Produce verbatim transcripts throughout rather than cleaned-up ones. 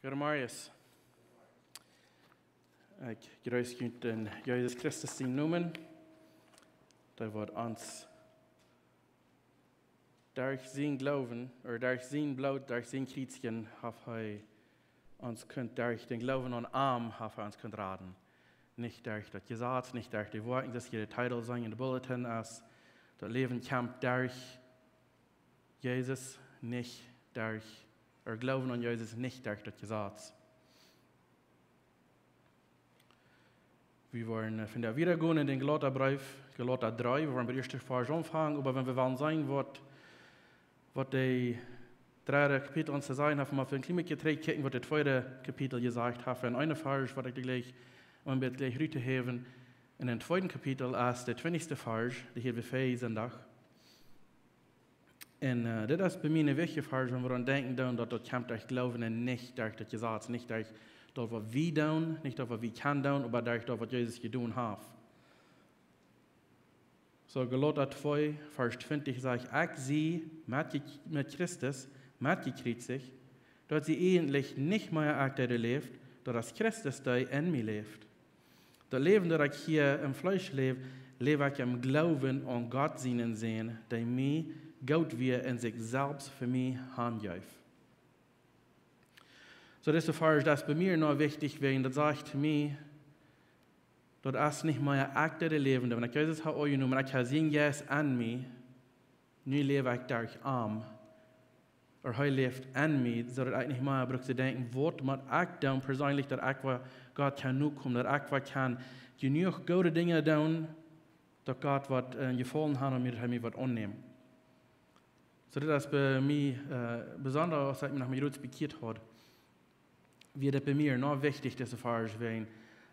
Goedemorjes. Ekj jreess junt en Jesus Christus sienen Nomen. Dee woat ons derch sienen Gloowen, ooda derch sien Bloot, derch sien Kjriezjen, haft hee ons kunt, derch dän Gloowen aun am haft hee ons kunt raden. Nich derch daut Jesaz, nich derch de Woakjen, soo aus hia de Titel sajen en de Bulletin es. Daut Läwen kjemt derch Jesus, nich derch, ooda Gloowen aun Jesus, nich derch daut Jesaz. Wie woaren, äh, vondoag wieda gonen en dän Galata Breef, Galata dree, wie woaren biem ieeschten Varsch aunfangen, oba wan wie wellen seenen waut, waut daut dredde Kapitel ons to sajen haft, mau fa een kjlien bät trigj kjikjen, waut daut tweede Kapitel jesajcht haft. En een Varsch, waut ekj jlikj, om een bät jlikj rut to häwen. En dän tweeden Kapitel es de twintichste Varsch, dee hia wie väa Sindach. Un, äh, dit es bie mie een wichtja Varsch, wan wie doaraun denkjen doonen, daut daut kjemt derch Gloowen un nich derch daut Jesaz, nich derch daut, waut wie doonen, nich daut, waut wie kjennen doonen, oba derch daut, waut Jesus jedonen haft. Soo, Galata twee, Varsch twintich sajcht: "Ekj sie met, met Christus metjekjriezicht, daut sie eejentlich nich mea ekj, dee läft, daut es Christus, dee en mie läft. Daut Läwen, daut ekj hia em Fleesch läw, läw ekj em Gloowen aun Gott sienen Sän, dee mie goot wia un sikj selfst fa mie hanjeef." Soo, dise Varsch, daut es bie mie noch wichtich, wäajen daut sajcht mie, daut es nich mea ekj, dee läwen deit. Wan ekj Jesus hab aunjenomen, ekj hab sien Jeist en mie, nu läw ekj derch am. Ooda hee läft en mie, soo daut ekj nich mea bruck to denkjen, waut mott ekj doonen perseenlich, daut ekj wada Gott kaun nokomen, daut ekj wada kaun jenuach goode Dinja doonen, daut Gott woat, äh, Jefaulen haben aun mie, daut hee mie woat aunnämen. Soo, dit es bie mie, äh, besonda, aus ekj mie noch mau jrod bekjieet haud, wia daut bie mie noch wichtich, dise Varsch, wäajen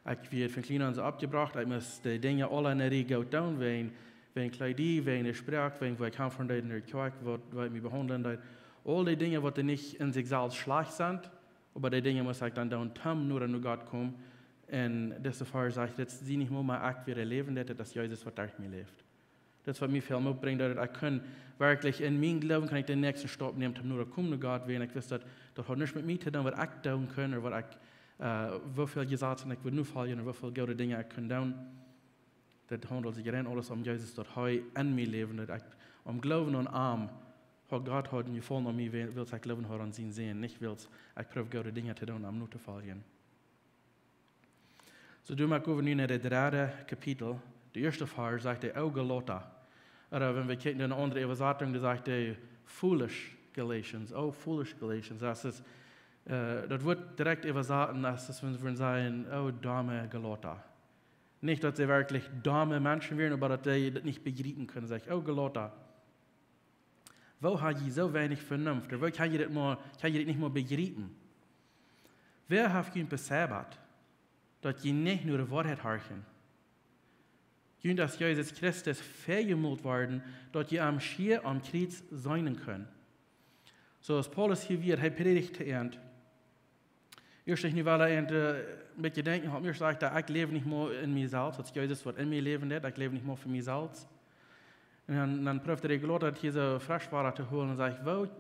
ekj wia von kjlien aun soo oppjebrocht, ekj must de Dinja aule en de Rieej goot doonen, wäajen, wäajen Kjleeda, wäajen de Sproak, wäajen woo ekj kaum von de, de Kjoakj, waut, woo ekj mie behaundlen deed. Aul dee Dinja, waut nich en sikj selfst schlajcht sent, oba dee Dinja must ekj dan doonen, toom noda no Gott komen. Un dise Varsch sajcht, daut sie nich mea ekj, dee läwen deit, daut es Jesus, waut derch mie läft. Daut es, waut mie väl Moot brinjt, daut ekj kaun werkjlich en mien Gloowen, kaun ekj dän näakjsten Stap nämen, toom noda komen no Gott, wäajen ekj wist, daut, daut haft nuscht met mie to doonen, waut ekj doonen kaun, ooda waut ekj, äh, woo väl Jesazen ekj wudd nofoljen, ooda woo väl goode Dinja ekj kaun doonen. Daut haundelt sikj rein aules om Jesus, daut hee en mie läft, daut ekj em Gloowen aun am, haud Gott haud Jefaulen aun mie, wiels ekj Gloowen haud aun sienen Sän, nich wiels ekj proow goode Dinja to doonen, am notofoljen. Soo, dan moak wie nu no daut dredde Kapitel. De ieeschte Varsch sajcht hee: "O Galata." Ooda wan wie kjikjen no eene aundre Äwasatunk, dan sajcht hee: "Foolish Galatians, O foolish Galatians." Daut es, äh, daut Wuat direkt äwasat, daut es, wan wie sajen: "O domme Galata." Nich, daut see werkjlich domme Menschen wieren, oba daut see daut nich bejriepen kunnen. Sajcht: "O Galata, woo ha jie soo weinich Venunft? Ooda woo kaun jie dit mau, kaun jie dit nich mau bejriepen? Wäa haft junt besebbat, daut jie nich no de Woarheit horchen? Junt es Jesus Christus väajemolt worden, daut jie am schia aum Kjriez seenen kunnen." Soo aus Paulus hia wia, hee prädicht to an. Ieescht, ekj nu well an, äh, een bät denkjen, hab mie jesajcht, daut ekj läw nich mea en mie selfst, daut es Jesus, waut en mie läwen deit, ekj läw nich mea fa mie selfst. Un dan, dan proowt hee de Galata hia soo fresch wada to holen un sajcht: "Woo,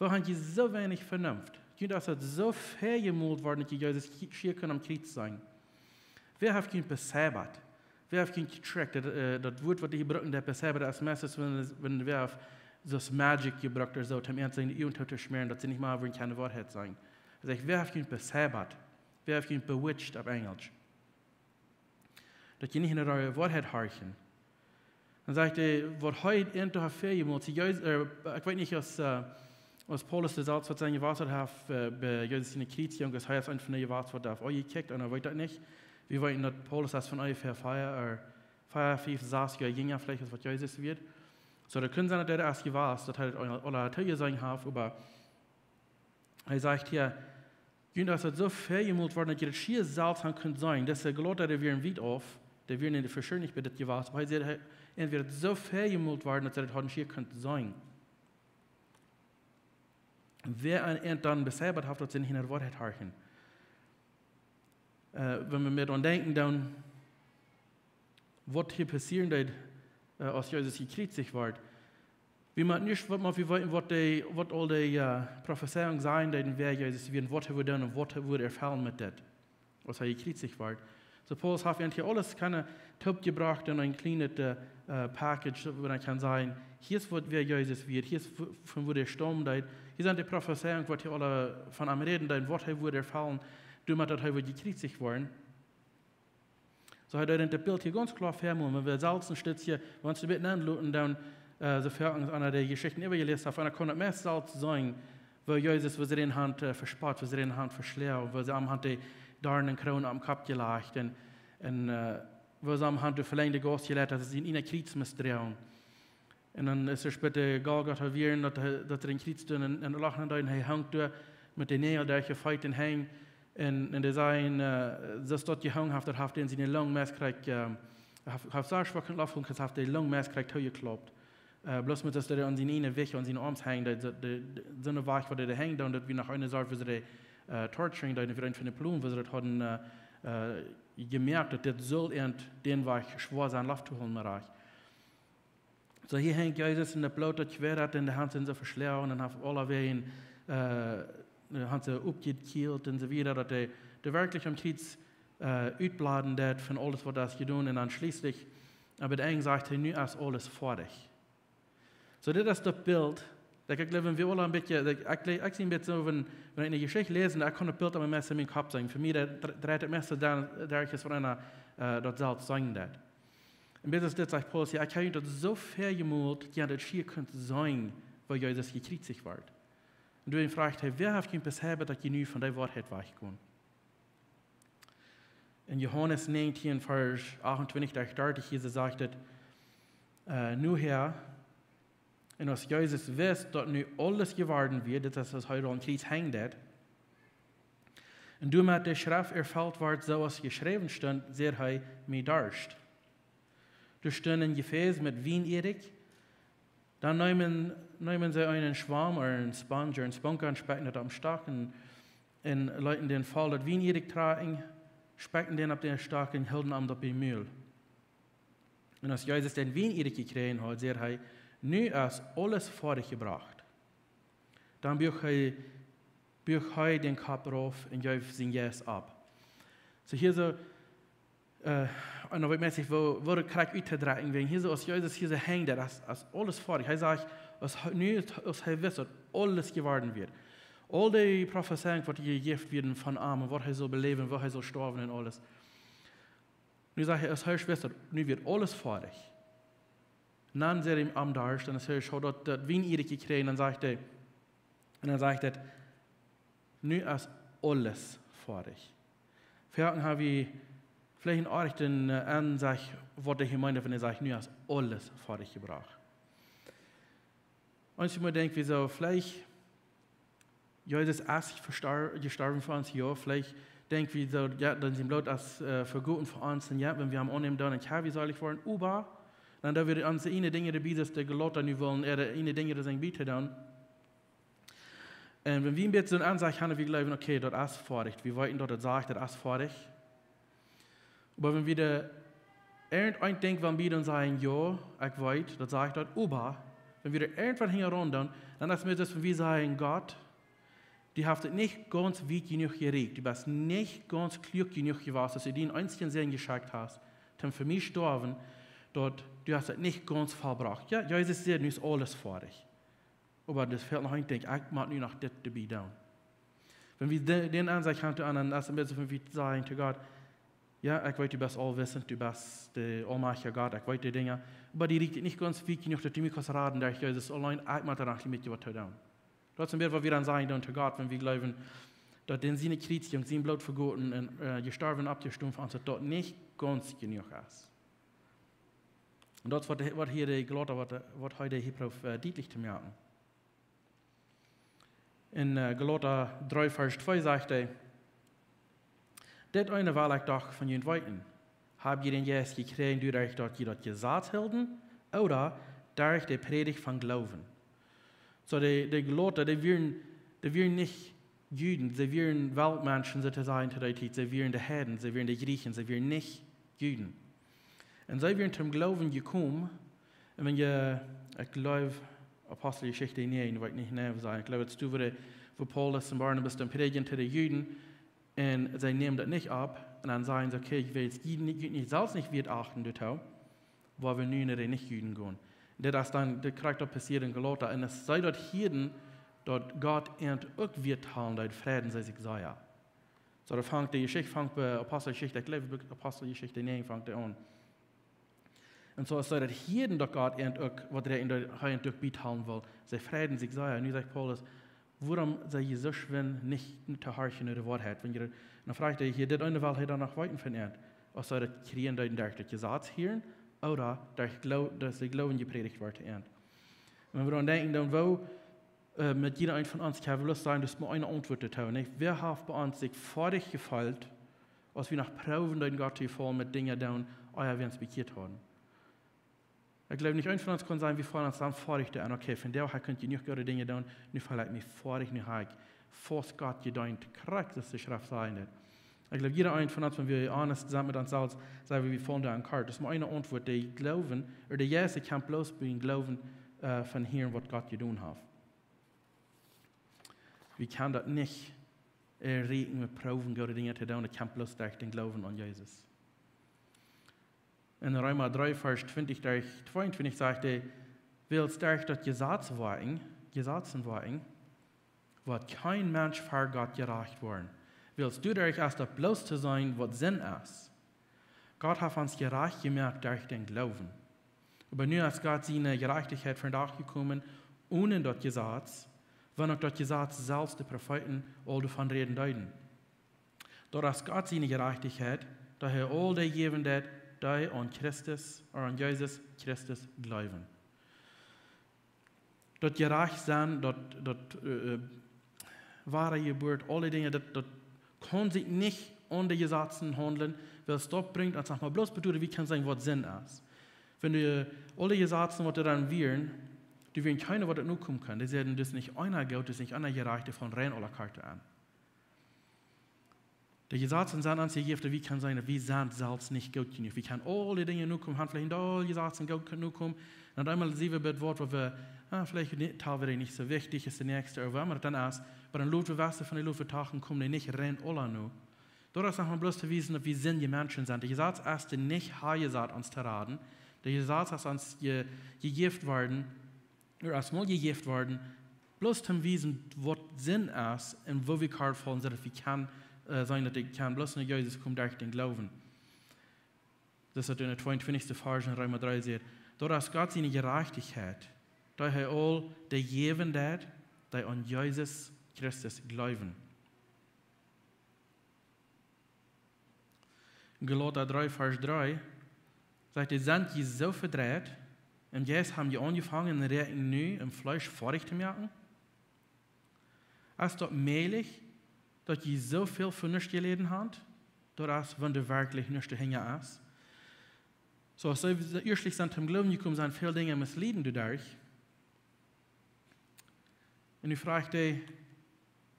woo ha jie soo weinich Venunft? Junt es daut soo väajemolt worden, daut jie Jesus schia kunnen aum Kjriez seenen. Wäa haft junt besebbat? Wäa haft junt jetrickt?" Daut, äh, daut Wuat, waut hee brukt, daut besebbat, es meistens, wan, wan wäa haft soo aus Magic jebrukt ooda soo, om an to sajen, de Uagen to schmäaren, daut see nich mea wudden kjennen Woarheit seenen. Hee sajcht: "Wäa haft junt besebbat? Wäa haft junt bewitched?" opp Enjlisch. "Daut jie nich no de Woarheit horchen." Dan sajcht hee, waut hee an to haft väajemolt, see Jesus, äh, ekj weet nich, aus, äh, aus Paulus daut selfst waut sennen jewast haft, äh, bie Jesus siene Kjriezjunk, aus hee es eena von dee jewast, waut doa opp aunjekjikjt, un hee weet daut nich. Wie weeten, daut Paulus es von onjefäa vea, äh, vea, fief, sas Joa jinja veleicht aus waut Jesus wia. Soo, daut kunn sennen, daut hee es jewast, daut hee daut aul, aul jeseenen haft, oba hee sajcht hia: "Junt es daut soo väajemolt worden, daut jie daut schia selfst han kunt seenen." Dise Galata, dee wieren wiet auf, dee wieren en de Veschwendunk bie dit jewast. Oba hee sajcht, hee, an wia daut soo väajemolt worden, daut see daut hauden schia kunt seenen. Wäa an, an dan besebbat haft, daut see nich no de Woarheit horchen. Äh, wan wie mea doaraun denkjen, dan, waut hia passieren deed, äh, aus Jesus jekjriezicht wort. Wie motten ieescht waut, mau wie weeten, waut dee, waut aul dee, äh, Profezeiungen sajen deeden, wäa Jesus wia un waut hee wudd doonen un waut hee wudd erfellen met dit, aus hee jekjriezicht wort. Soo Paulus haft eejentlich aules kjennen toopjebrocht en een kjlienet, äh, äh, package, wua eena kaun sajen, hia es waut, wäa Jesus wia, hia es w-, von wua hee stamen deed, hia sent dee Profezeiungen, waut hee aule von am räden deed, waut hee wudd erfellen, doamet daut hee wudd jekjriezicht woaren. Soo hee deed daut Bilt hia gaunz kloa väamolen, wan wie selfst een Stekj, wan wie daut nenloten, dan, äh, soo väl aun, aun de Jeschichten äwajeläst haft, un dan kaun daut meist selfst seenen, woo Jesus, woo see am han, äh, vespott, woo see am han veschloagen, woo see am han de Doarnenkroon aum Kopp jelajcht un, un, äh, woo see am han de velenjde Gauss jelieet, daut hee sien ieejnet Kjriez must droagen. Un dan es hee späta Golgotha wia, daut hee, daut see dän Kjriez doa en, en daut Loch nendeeden, hee hunk doa met de Näajel derch de Feet un Henj. Un, un dee sajen, äh, daut daut jehungen haft, daut haft dän siene Lung meist krakjt, äh, haft, haft soo schwak en Loft, daut haft de Lung meist krakjt toojeklaupt. Äh, bloos met daut hee aun siene eene Wajch, aun siene Oarms henjd, dee, dee, dee, soone Wajch, wua dee henjd, un daut wia noch eene Sort, wua see, äh, torturing, dee wia een von de Plon, wua see daut hauden, äh, äh, jemoakt, daut dit sull eent dän Wajch schwoa sennen, Loft to hoolen, mau rajcht. Soo hia henjt Jesus un daut Bloot daut kjwädat un de Haunt sent soo veschloagen un haft aulawäajen, äh, de Haunt soo oppjekjielt un soo wieda, daut hee, dee werkjlich aum Kjriez, äh, utbloden deed von aules waut hee haud jedonen un dan schlieslich, oba aum Enj sajcht hee, nu es aules foadich. Soo dit es daut Bilt, daut ekj jleew, wan wie aule een bät, daut ekj, ekj, ekj sie een bät soo, wan, wan ekj eene Jeschicht läs, dan kaun daut Bilt aul meist en mienen Kopp sennen. Fa mie, daut dr-, dreit daut meist dan, äh, derch es, wan eena, äh, daut selfst seenen deed. Un bat dit sajcht Paulus, jo, ekj hab daut soo väl jemolt, jo, daut jie kunnen seenen, woo Jesus jekjriezicht wort. Un dan froagt hee, wäa haft junt beschieden, daut jie nu von dee Woarheit wajchgonen? En Johanes näajentieen, Varsch achtuntwintich bat dartich, hia sajcht et, äh, nu hia, un aus Jesus wist, daut nu aules jeworden wia, dit es, aus hee aum Kjriez henjd, un doamet de Schreft erfelt wort, soo aus jeschräwen stunt, säd hee, mie darscht. Doa stunt een Jefäs met Wieneedich. Dan neemen, neemen see eenen Schwam ooda eene Sponge ooda eene Spunka un spekjten daut opp dän Stock un, un leeten dän voll daut Wieneedich trakjen, spekjten dän opp dän Stock un hilden am daut biem Mul. Un aus Jesus dän Wieneedich jekjräajen haud, säd hee, nu es aules foadich jebrocht. Dan buach hee, buach hee dän Kopp rauf un jeef sienen Jeist opp. Soo hia soo, äh, un dan weet eena nich, woo, woo daut krakjt uttodrekjen, wäajen hia soo, aus Jesus hia soo henjd, daut es, es aules foadich. Hee sajcht, aus hee, nu, aus hee wist, daut aules jeworden wia. Aul dee Profezeiungen, waut jejäft worden von am, waut hee sull beläwen, woo hee sull stoawen un aules. Nu sajcht hee, aus hee wist, daut nu wia aules foadich. Un dan säd hee am daut, un aus hee haud daut, daut Wieneedich jekjräajen, dan sajcht hee, un dan sajcht hee, nu es aules foadich. Veleicht hab wie veleicht een oajren, äh, Aunsecht, waut dee meent, wan hee sajcht, nu es aules foadich jebrocht. Un ekj mott denkjen, woo soo, veleicht Jesus es vestar-, jestorwen fa ons, jo, veleicht denkj wie soo, jo, dan sien Bloot es, äh, vegoten fa ons, un jo, wan wie am aunnämen, dan, dan kjenn wie selich woaren, oba, dan doo wie onse eene Dinja doabie, daut de Galatia nu wellen, äare eene Dinja doa sent bie to doonen. Un wan wie een bät soone Aunsecht haben, wie jleewen, okay, daut es foadich, wie weeten, daut et sajcht, daut es foadich. Oba wan wie doa irjent een Dinkj wan bie doonen sajen, jo, ekj weet, daut sajcht daut, oba, wan wie doa irjent waut hinjaraun doonen, dan es et mea soo aus wan wie sajen, Gott, du hast et nich gaunz wiet jenuach jerieekjt, du best nich gaunz kluak jenuach jewast, daut du dien eensjen Sän jeschekjt hast, toom fa mie stoawen, daut du hast et nich gaunz vollbrocht. Jo, Jesus säd, nu es aules foadich. Oba et fält noch een Dinkj, ekj mott nu noch dit doabie doonen. Wan wie de-, dän Aunsecht haben to aundre, dan es et mea soo aus wan wie sajen to Gott, jo, ekj weet, du best aulwissend, du best de aulmajchtja Gott, ekj weet dee Dinja, oba du rieekjst nich gaunz wiet jenuach, daut du mie kaust raden derch Jesus auleen, ekj mott doa noch een bät waut to doonen. Daut es een bät waut wie dan sajen doonen to Gott, wan wie jleewen, daut dän siene Kjriezjunk, sien Bloot vegoten un, äh, jestorwen, oppjestonen fa ons, daut daut nich gaunz jenuach es. Un daut es waut de, waut hia de Galatia, waut de, waut hee de Hebräa, äh, dietlich to moaken. En, äh, Galatia dree Varsch twee sajcht hee, dit eene well ekj doch von junt weeten. Hab jie dän Jeist jekjräajen, doaderch daut jie daut Jesaz hilden, ooda derch de Prädicht von Gloowen? Soo, de, de Galatia, dee wieren, dee wieren nich Juden, see wieren Weltmenschen, soo to sajen, to dee Tiet. See wieren de Heiden, see wieren de Griechen, see wieren nich Juden. Un see wieren toom Gloowen jekomen, un wan jie, ekj jleew, Aposteljeschicht näajen, weet nich, nä, woo sajen. Ekj jleew, daut es doa, wua de, wua Paulus un Barnabas dan prädjen to de Juden. Un see nämen daut nich opp. Un dan sajen see: "Okay, ekj well junt nich, junt nich, selfst nich wieet achten doatoo, wua wie nu no de Nich-Juden gonen." Dit es dan, dit kjricht daut passieet en Galata. Un aus see daut hieeden, daut Gott an uk wieet hoolen deed, freiden see sikj sea. Soo, daut fangt, de Jeschicht fangt bie Aposteljeschicht, ekj jleew, bie Aposteljeschicht näajen fangt et aun. Un soo aus see daut hieeden, daut Gott an uk, waut hee an, hee an uk wieet hoolen wull, see freiden sikj sea. Un nu sajcht Paulus: "Wuarom sie jie soo schwind nich to horchen no de Woarheit?" Wan jie, dan fruach hee hia, dit eene well hee dan noch weeten von an, aus see daut kjrieen deeden derch daut Jesaz hieren, ooda derch Glau-, daut de Gloowen jeprädicht wort to an. Un wan wie dan denkjen, dan woo, äh, met jieda een von ons, ekj well bloos sajen, daut es mau eene Auntwuat doatoo, nä? Wäa haft bie ons sikj foadich jefeelt, aus wie noch proowen deeden Gott to jefaulen met Dinja doonen, ea wie ons bekjieet hauden? Ekj jleew nich, een von ons kunn sajen, wie feelen ons dan foadich doa aun. Okay, vondoag hab ekj kunt jenuach goode Dinja doonen, nu feel ekj mie foadich, nu hab ekj faust Gott jedeent, krakjt soo aus de Schreft sajcht. Ekj jleew, jieda een von ons, wan wie honest sent met ons selfst, saj wie, wie faulen doa aun kort. Daut es mau eene Auntwuat, de Gloowen, ooda de Jeist kjemt bloos biem Gloowen, äh, von hieren, waut Gott jedonen haft. Wie kjennen daut nich, äh, erreichen, wie proowen goode Dinja to doonen, daut kjemt bloos derch dän Gloowen aun Jesus. En Reema dree, Varsch twintich derch tweeuntwintich sajcht hee: "Wiels derch daut Jesaz woakjen, Jesazen woakjen, woat kjeen Mensch ver Gott jerajcht woaren. Wiels doaderch es daut bloos to seenen, waut Sind es. Gott haft ons jerajcht jemoakt derch dän Gloowen. Oba nu es Gott siene Jerajchtichkjeit vondoag jekomen, one daut Jesaz, wan uk daut Jesaz selfst, de Profeeten aul doavon räden deeden. Daut es Gott siene Jerajchtichkjeit, daut hee aul dee jäwen deit, dee aun Christus, ooda aun Jesus Christus jleewen." Daut jerajcht sennen, daut, daut, äh, äh, woare Jeburt, aule Dinja, daut, daut kaun sikj nich aun de Jesazen haundlen, wiels daut brinjt ons, saj mau, bloos bie daut wie kjennen seenen, waut Sind es. Wan du, äh, aule Jesazen, waut doa dan wieren, doa wieren kjeene, waut doa nokomen kunnen. Dee säden, daut es nich eena goot, daut es nich eena jerajcht, von rein aule Karten aun. De Jesazen sent ons jejäft, daut wie kjennen seenen, daut wie sent selfst nich goot jenuach. Wie kjennen aule Dinja nokomen, haben veleicht aule Jesazen goot kjennen nokomen. Un opp eemol sent wie bie daut Wuat, wua wie, ah, veleicht nich, teilweis nich soo wichtich es, de näakjste, ooda woo emma daut dan es, oba dan lot wie weeten von de lot wie tachen, komen dee nich rein aula no. Doa es noch mau bloos to wiesen, daut wie sindje Menschen sent. De Jesaz es doa nich hanjesat ons to raden. De Jesaz es ons je-, jejäft worden, ooda es mau jejäft worden, bloos toom wiesen, waut Sind es un woo wie kort faulen, soo daut wie kjennen, äh, seenen, daut wie kjennen bloos no Jesus komen derch dän Gloowen. Daut es waut en dän tweeuntwintichsten Varsch en Reema dree sajcht. Daut es Gott siene Jerajchtichkjeit, daut hee aul dee jäwen deit, dee aun Jesus Christus jleewen. Galata dree, Varsch dree, sajcht hee: "Sent jie soo vedreit? Em Jeist haben jie aunjefongen un räakjen nu em Fleesch foadich to moaken? Es daut mäajlich, daut jie soo väl fa nuscht jeläden haben?" Daut es, wan doa werkjlich nuscht hinja es. Soo aus see, see ieeschtlich sent toom Gloowen jekomen, sent väl Dinja misslieden doaderch. Un nu fruach hee,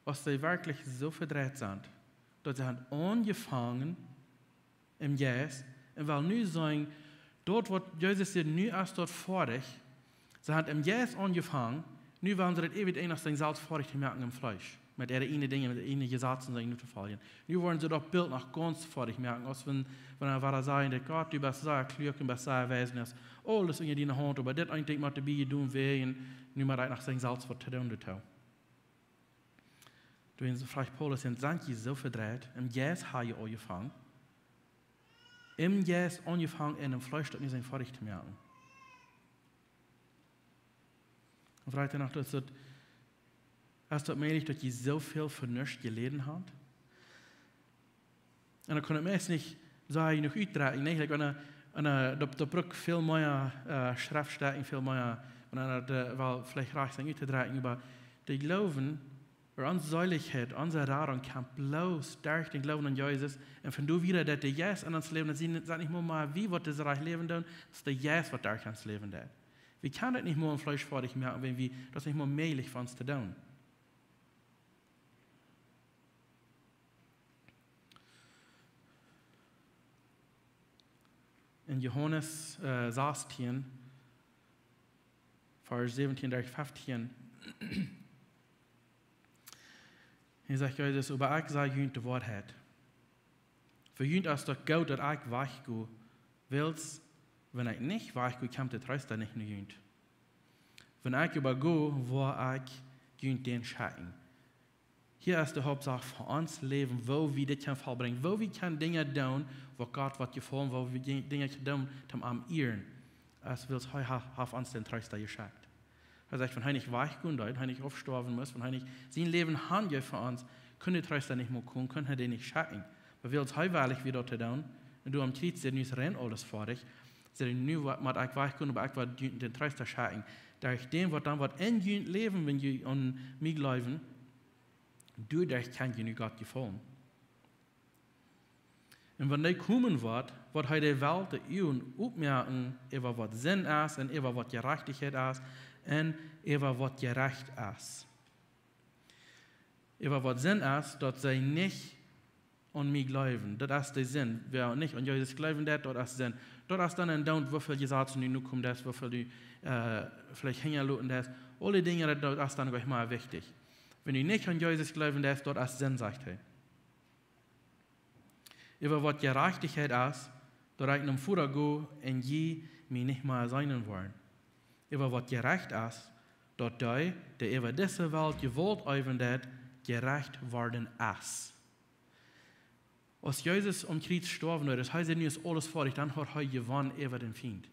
aus see werkjlich soo vedreit sent, daut see haben aunjefongen em Jeist, un well nu sajen, daut waut Jesus sajcht, nu es daut foadich, see haben em Jeist aunjefongen, nu wellen see daut eewich een aus selfst foadich to moaken em Fleesch. Met äare ieejne Dinja, met äare ieejne Jesazen sennen nu to foljen. Nu woaren see daut Bilt noch gaunz foadich moaken, aus wan, wan hee wudd sajen, daut Gott, du best sea kluak un best sea weis, un hast aules en diene Haunt, oba dit eene Dinkj mott doabie jedonen woaren, nu mott ekj noch seenen selfst waut to doonen doatoo. Doa fruach Paulus: "Sent jie soo vedreit? Em Jeist hab jie aunjefongen. Em Jeist aunjefongen un em Fleesch daut nu sennen foadich to moaken." Un fruach hee noch, daut es, es daut mäajlich, daut jie soo väl fa nuscht jeläden haben? Un dan kaun ekj mie nich soo jenuach utdrekjen, nä? Like, wan, wan, daut, daut brukt väl mea, äh, Schreft-Stekjen, väl mea, wan daut, äh, well veleicht rajcht sennen uttodrekjen, oba de Gloowen, ooda onse Seelichkjeit, onse Radunk kjemt bloos derch dän Gloowen aun Jesus. Un von doa wieda, daut de Jeist en ons Läwen, daut sent, sent nich mol mea wie, waut dit rajcht läwen doonen, daut es de Jeist, waut derch ons läwen deit. Wie kjennen daut nich mol em Fleesch foadich moaken, wan wie, daut es nich mol mäajlich fa ons to doonen. En Johanes, äh, sastieen, Varsch säwentieen derch feftieen. Hia sajcht Jesus: "Oba ekj saj junt de Woarheit. Fa junt es daut goot daut ekj wajch go, wiels wan ekj nich wajch go, kjemt de Treesta nich no junt. Wan ekj oba go, woa ekj junt dän schekjen." Hia es de Hauptsach fa ons Läwen, woo wie dit kjennen vollbrinjen, woo wie kjennen Dinja doonen, waut Gott woat jefaulen, woo wie Dinja kjennen doonen, om am to ieren. Aus wiels hee ha-, haft ons dän Treesta jeschekjt. Hee sajcht, wan hee nich wajchgonen deed, wan hee nich aufstoawen must, wan hee nich sien Läwen hanjeef fa ons, kunn de Treesta nich mea komen, kunn hee dän nich schekjen. Oba wiels hee wellich wia daut to doonen, un doa aum Kjriez säd: "Nu es rein aules foadich." Säd hee: "Nu wa-, mott ekj wajchgonen, oba ekj woa junt dän Treesta schekjen. Derch dän woat dan waut enn junt läwen, wan jie aun mie jleewen, doaderch kjenn jie nu Gott jefaulen." Un wan dee komen woat, woat hee de Welt de Uagen opmoaken äwa waut Sind es un äwa waut Jerajchtichkjeit es un äwa waut Jerecht es. Äwa waut Sind es, daut see nich aun mie jleewen. Daut es de Sind. Wäa nich aun Jesus jleewen deit, daut es Sind. Daut es dan endoont, woo väl Jesazen nu nokomen deist, woo väl du, äh, veleicht hinjaloten deist. Aule Dinja, daut, daut es dan nich mea wichtich. Wan du nich aun Jesus jleewen deist, daut es Sind, sajcht hee. Äwa waut Jerajchtichkjeit es, daut ekj nom Voda go un jie mie nich mea seenen woaren. Äwa waut Jerecht es, daut dee, dee äwa dise Welt Jewault eewen deit, jerecht worden es. Aus Jesus aum Kjriez stoawen deed, aus hee säd: "Nu es aules foadich", dan haud hee jewonnen äwa dän Fient.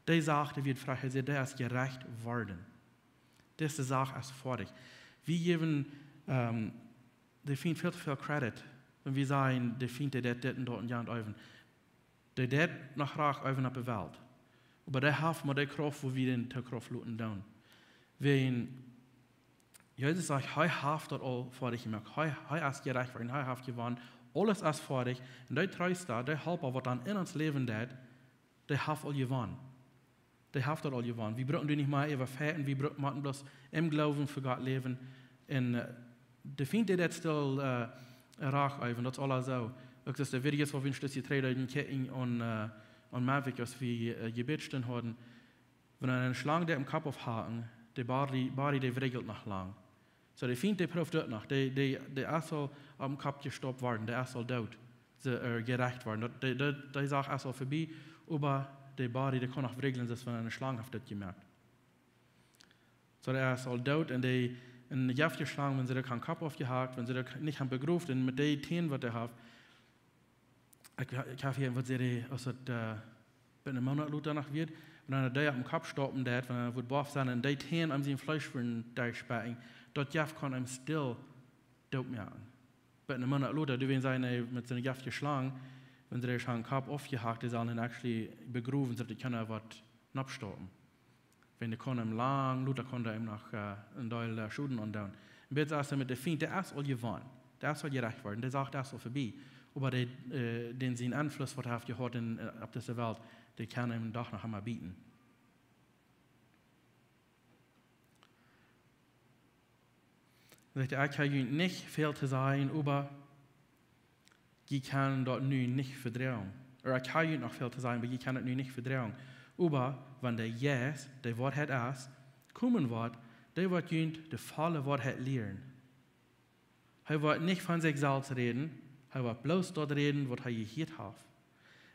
Dee Sach, dee wia foadich, hee säd, dee es jerecht worden. Dise Sach es foadich. Wie jäwen, ähm, dän Fient väl too väl Credit, wan wie sajen, dän Fient, dee deit dit un daut un jant eewen. Dee deit noch rajcht eewen opp de Welt. Oba dee haft mau dee Krauft, woo wie dän to Krauft loten doonen. Wan Jesus sajcht, hee haft daut aul foadich jemoakt. Hee, hee es jerecht worden, hee haft jewonnen. Aules es foadich. Un dee Treesta, dee Halpa, waut dan enn ons läwen deit, dee haft aul jewonnen. Dee haft daut aul jewonnen. Wie brucken doa nich mea äwa fechten, wie bruck-, motten bloos em Gloowen fa Gott läwen. Un, äh, dän Fient, dee deit stell, äh, rajcht eewen, daut es aul soo. Uk daut de Videos, waut wie een Stootje trigj deeden kjikjen aun, äh, aun Mavic, aus wie, äh, Jebädstund hauden. Wan eene Schlang dee aum Kopp aufhacken, de Body, Body, dee wriggelt noch lang. Soo, dän Fient, dee prooft daut noch. Dee, dee, dee es aul aum Kopp jestopt worden, dee es aul doot. See, äh, jerecht worden. Daut, dee, dee, dee Sach es aul verbie, oba de Body, dee kaun noch wriggeln, soo aus wan eene Schlang haft daut jemoakt. Soo, dee es aul doot un dee, eene jeftje Schlang, wan see dee aum Kopp aufjehakt, wan see dee nich han begroft un met dee Tänen, waut dee haft, ekj, ekj hab hia waut see dee, aus daut, äh, bie een Moonat lota noch wia, wan eena dee oppem Kopp stoppen deed, wan eena wudd boff sennen un dee Tänen aun sien Fleesch wudden derchspekjen, daut jeft, kaun am stell doot moaken. Bie een Moonat lota, dee, wan see, äh, met soone jeftje Schlang, wan see dee aum Kopp aufjehakt, dee sellen am actually begrowen, soo daut dee kjennen waut nopp stoppen. Wan dee kaun am lang, lota kaun dee am noch, äh, een Deel, äh, Schoden aundoonen. Un bät es et met dän Fient, dee es aul jewonnen. Dee es aul jerecht worden. Dee Sach, dee es aul verbie. Oba dee, äh, dän sien Enfluss, waut hee haft jehaut enn, äh, opp dise Welt, dee kaun am doch noch emma bieten. Sajcht hee: "Ekj hab junt nich väl to sajen, oba jie kjennen daut nu nich vedroagen." Ooda: "Ekj hab junt noch väl to sajen, oba jie kjennen daut nu nich vedroagen. Oba wan de Jeist, dee Woarheit es, komen woat, dee woat junt de volle Woarheit lieren. Hee woat nich von sikj selfst räden, hee woat bloos daut räden, waut hee jehieet haft.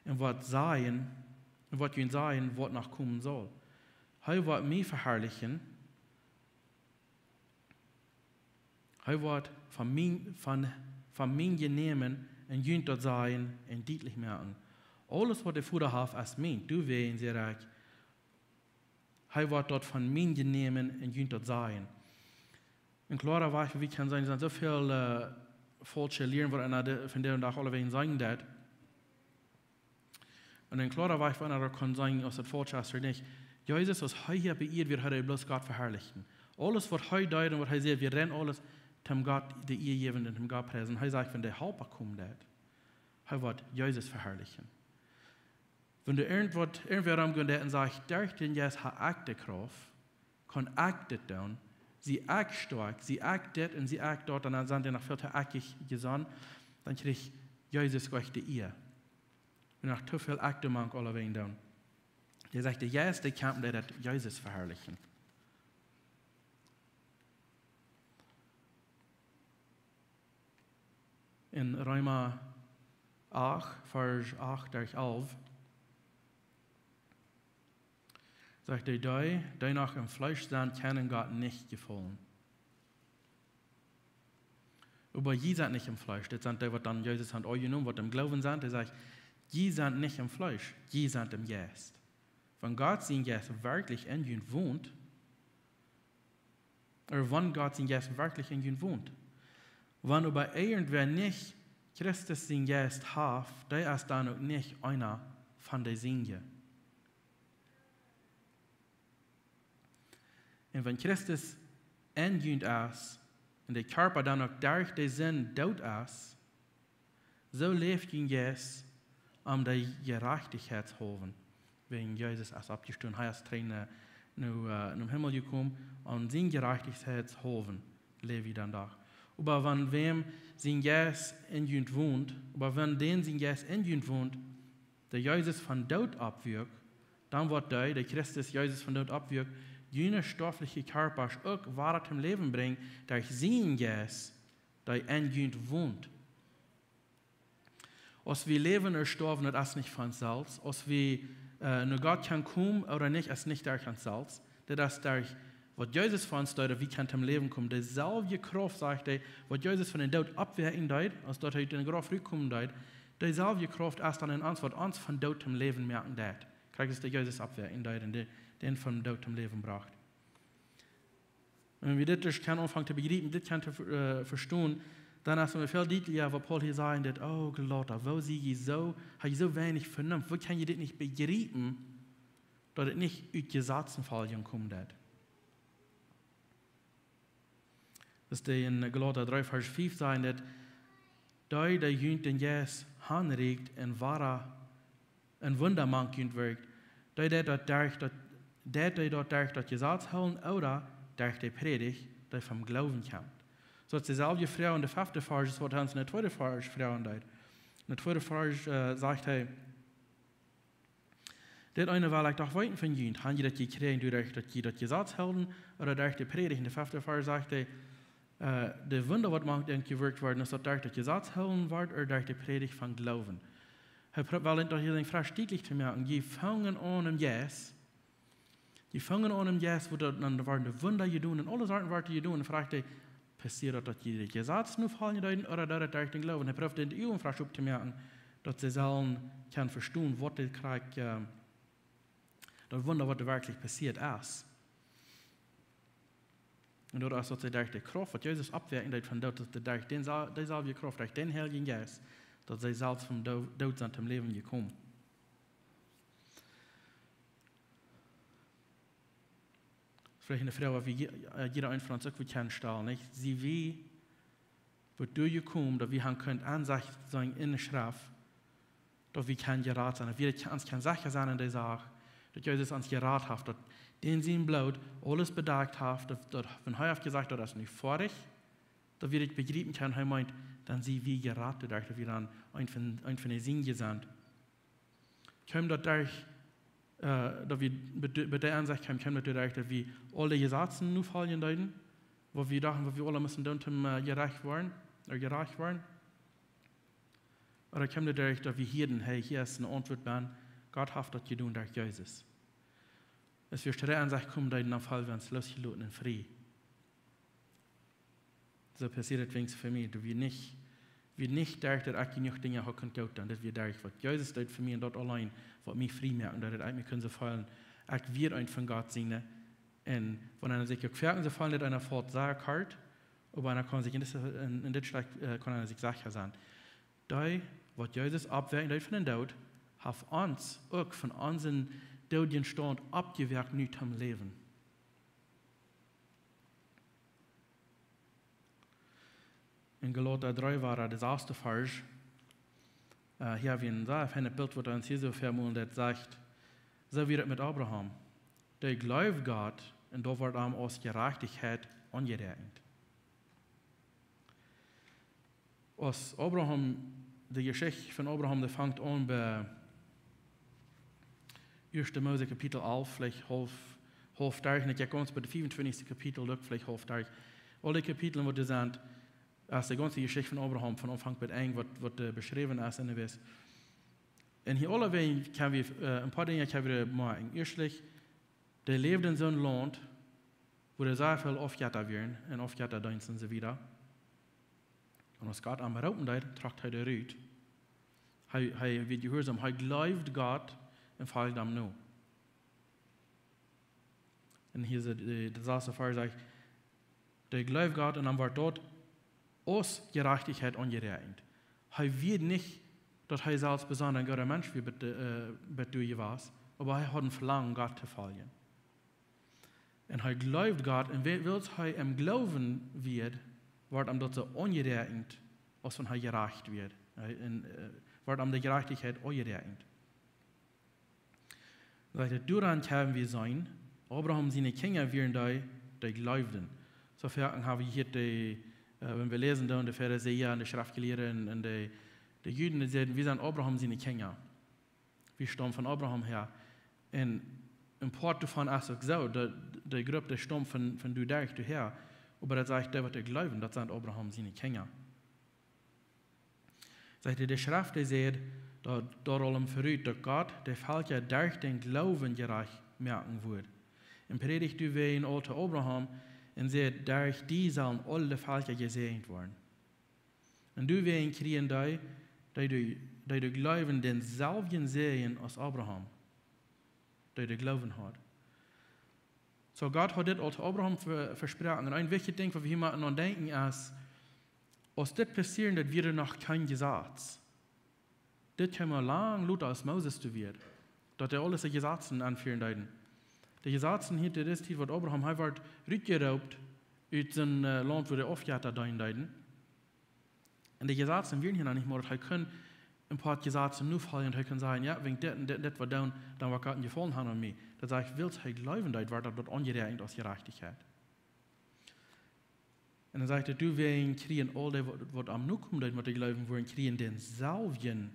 Un woat sajen, un woat junt sajen, waut noch komen saul. Hee woat mie veharlichen, hee woat von mie, von, von mie nämen un junt daut sajen un dietlich moaken. Aules, waut de Voda haft, es mien. Doawäajen saj ekj, hee woat daut von mie nämen un junt daut sajen." Een kloara Wajch, woo wie kjennen seenen, doa sent soo väl, äh, faulsche Lieren, waut eena de-, vondoag dän Dach aulewäajen seenen deit. Un een kloara Wajch, woo eena kaun seenen, aus daut faulsch es ooda nich. Jesus, aus hee hia opp Ieed wia, haud hee bloos Gott veharlicht. Aules, waut hee deed un waut hee säd, wia rein aules, om Gott de Ea jäwen un om Gott priesen. Hee sajcht, wan de Halpa komen deit, hee woat Jesus veharlichen. Wan doa irjentwaut, irjentwäa romgonen deit un sajcht, derch dän Jeist hab ekj de Krauft, kaun ekj dit doonen, sie ekj stoakj, sie ekj dit un sie ekj daut, un dan sent dee noch väl too ekjich jesonnen, dan kjricht Jesus nich de Ea. Un noch too väl ekj doa mank aulewäajen doonen. Hee sajcht, de Jeist, dee kjemt, dee deit Jesus veharlichen. En Reema acht, Varsch acht derch alf, sajcht hee: "Dee, dee noch em Fleesch sent, kjennen Gott nich jefaulen." Oba jie sent nich em Fleesch. Dit sent dee, waut dan Jesus han aunjenomen, waut em Gloowen sent. Hee sajcht: "Jie sent nich em Fleesch, jie sent em Jeist." Wan Gott sien Jeist werkjlich en junt wont, ooda wan Gott sien Jeist werkjlich en junt wont. Wan oba irjentwäa nich Christus sien Jeist haft, dee es dan uk nich eena von de Sienje. Un wan Christus en junt es, un de Kjarpa dan uk derch de Sind doot es, soo läft jun Jeist om de Jerajchtichkjeit haulwen. Wäajen Jesus es oppjestonen, hee es trigj no, no, äh, nom Himmel jekomen, om siene Jerajchtichkjeit haulwen läw wie dan doch. Oba wan wäm sien Jeist en junt wont, oba wan dän sien Jeist en junt wont, dee Jesus vom Doot oppwakjt, dan woat dee, dee Christus Jesus vom Doot oppwakjt, june stoafliche Kjarpasch uk wada toom Läwen brinjen, derch sienen Jeist, dee en junt wont. Aus wie läwen ooda stoawen, daut es nich von ons selfst. Aus wie, äh, no Gott kjennen komen ooda nich, es nich derch ons selfst. Daut es derch waut Jesus fa ons deed, daut wie kjennen toom Läwen komen. Deeselwje Krauft, sajcht hee, waut Jesus von dän Doot oppwakjen deed, aus daut hee ut dän Grauf rutkomen deed, deeselwje Krauft es dan en ons, waut ons vom Doot toom Läwen moaken deit. Krakjt aus dee Jesus oppwakjen deed un dee, dän vom Doot toom Läwen brocht. Un wan wie dit dus kjennen aunfangen to bejriepen, dit kjennen to, äh, vestonen, dan es et väl dietlicha, waut Paulus hia sajcht, daut: "Oh, Galata, woo sie jie soo, ha jie soo weinich Venunft? Woo kjenn jie dit nich bejriepen, daut et nich ut Jesazen foljen kjemt, daut?" Daut dee en Galata dree Varsch fief sajen, daut dee, dee junt dän Jeist hanrieekjt un wada een Wunda mank junt wirkjt, dee, dee daut derch daut, dee, dee daut derch daut Jesaz hoolen ooda derch de Prädicht, dee vom Gloowen kjemt. Soo es deeselwje Froag en dän feften Varsch, waut hee ons en dän tweeden Varsch froagen deed. En dän tweeden Varsch, äh, sajcht hee: "Dit eene well ekj doch weeten von junt: Ha jie daut jekjräajen doaderch, daut jie daut Jesaz hilden, ooda derch de Prädicht?" En dän feften Varsch sajcht hee, äh, de Wunda, waut mank junt jewirkjt worden es, daut derch daut Jesaz hilden wort, ooda derch de Prädicht von Gloowen. Hee pro-, well ons doch hia sea dietlich to moaken: Jie fungen aun em Jeist, jie fungen aun em Jeist, woo daut dan worden de Wunda jedonen un aule Sachen worden jedonen. Un froagt hee: "Passieed daut, daut jie daut Jesaz nofoljen deeden, ooda daut derch dän Gloowen?" Hee proowt an de Juden Froag opptomoaken, daut see sellen kjennen vestonen, waut dit krakjt, äh, daut Wunda, waut werkjlich passieet es. Un daut es, daut see derch de Krauft, waut Jesus oppwakjen deed vom Doot, daut see derch dän sa-, deeselwje Krauft, derch dän Heiljen Jeist, daut see selfst vom Doo-, Doot sent toom Läwen jekomen. Veleicht eene Froag, waut wie je-, äh, jieda eena von ons uk woat kjennen stalen, nich? Sie wie, woat doa jekomen, daut wie han kunt Ensecht sennen en de Schreft, daut wie kjennen jerat sennen, daut wie ons kjennen secha sennen en de Sach, daut Jesus ons jerat haft, daut dän sien Bloot aules bedakjt haft, daut, daut, wan hee haft jesajcht, daut es nu foadich, daut wie dit bejriepen kjennen, hee meent, dan sie wie jerat doaderch, daut wie dan eent von, eent von de Sienje sent. Kjeem daut derch, äh, daut wie bie de, bie de Ensecht kjeemen, kjeem daut doaderch, daut wie aule Jesazen nofoljen deeden, waut wie dochten, waut wie aule musten doonen, om, äh, jerajcht woaren, ooda jerajcht woaren? Ooda kjeem daut doaderch, daut wie hieeden, hey, hia es eene Auntwuat, Gott haft daut jedonen derch Jesus? Aus wie to de Ensecht komen deeden, dan feelden wie ons losjeloten un frie. Soo passieed et weens fa mie, daut wia nich, wia nich derch daut ekj jenuach Dinja haud kunt doonen, daut wia derch waut Jesus deed fa mie un daut auleen, waut mie frie moakt, daut ekj mie kunn soo feelen, ekj wia eent von Gott siene. Un wan eena sikj uk foaken soo feelt, daut eena folt sea kort, oba eena kaun sikj en dit, en, en dit Stekj, äh, kaun eena sikj secha sennen. Dee, waut Jesus oppwakjen deed von dän Doot, haft ons uk von onsen doodjen Staunt oppjewakjt nu toom Läwen. En Galata dree wia daut sasste Varsch. Äh, hia hab wie een sea feinet Bilt, waut ons hia soo väamolen deit, sajcht, soo wia et met Abraham. Dee jleewd Gott un daut wort am aus Jerajchtichkjeit aunjeräakjent. Aus Abraham, de Jeschicht von Abraham, dee fangt aun bie Ieeschte Mose Kapitel alf, veleicht haulf, haulf derch, un ekj kom bie daut fiefuntwintichste Kapitel, uk veleicht haulf derch. Aule Kapitlen, waut doa sent, Aus de gaunze Jeschicht von Abraham, von Aunfank bat Enj, waut, waut, äh, beschräwen es en de Welt. Un hia aulawäajen kjenn wie, äh, een poa Dinja kjenn wie moakjen. Ieeschtlich, dee läwd en soon Launt, wua doa sea väl Aufjetta wieren un Aufjettadeenst un soo wieda. Un aus Gott am roopen deed, trock hee doa rut. Hee, hee wia jehuarsom, hee jleewd Gott un foljt am no. Un hia es de, de saste Varsch sajcht, dee jleewd Gott un dan wort daut aus Jerajchtichkjeit aunjeräakjent. Hee wia nich, daut hee selfst besonda een gooda Mensch wia, bat, äh, bat doa jewast, oba hee haud een Velangen, Gott to foljen. Un hee jleewd Gott, un wie-, wiels hee em Gloowen wia, wort am daut soo aunjeräakjent, aus wan hee jerajcht wia. Hee, un, äh, wort am de Jerajchtichkjeit aunjeräakjent. Sajcht et, doaraun kjenn wie seenen, Abraham siene Kjinja wieren dee, dee jleewden. Soo foaken hab wie hia de, äh, wan wie läsen doonen, de Farisäa un de Schreftjelieede un, un de, de Juden, dee säden, wie sent Abraham siene Kjinja. Wie staumen von Abraham häa. Un een Poat doavon es uk soo, de, de Grupp, dee staumt von, von doa derch doa häa. Oba daut sajcht, dee waut doa jleewden, daut sent Abraham siene Kjinja. Sajcht hee, de Schreft, dee sajcht, daut, daut aul em Verut, daut Gott de Velkja derch dän Gloowen jerajcht moaken wudd. Un prädicht doawäajen aul to Abraham un säd, derch die sellen aule Velkja jesäajent woaren. Un doawäajen kjrieen dee, dee doa, dee doa jleewden, dänselwjen Säajen aus Abraham, dee doa Gloowen haud. Soo, Gott haud dit aul to Abraham ve-, vesproaken. Un een wichtjet Dinkj, waut wie hia motten aun denkjen, es, aus dit passieren deed, wia noch kjeen Jesaz. Dit kjeem aul lang lota, aus Moses doa wia, daut dee aule Jesazen enfieren deeden. De Jesazen hia, dit es dee Tiet, waut Abraham, hee wort rutjeroopt ut sien, äh, Launt, wua de Aufjetta deenen deeden. Un de Jesazen wieren hia noch nich mea, daut hee kunn een poa Jesazen nofoljen un hee kunn sajen, jo, wan ekj dit un dit, dit woa doonen, dan woat Gott een Jefaulen haben aun mie. Daut sajcht, wiels hee jleewen deed, wort daut aunjeräakjent aus Jerajchtichkjeit. Un dan sajcht et, doawäajen kjrieen aul dee, waut, waut am nokomen deeden, waut doa jleewen wudden, kjrieen dänselwjen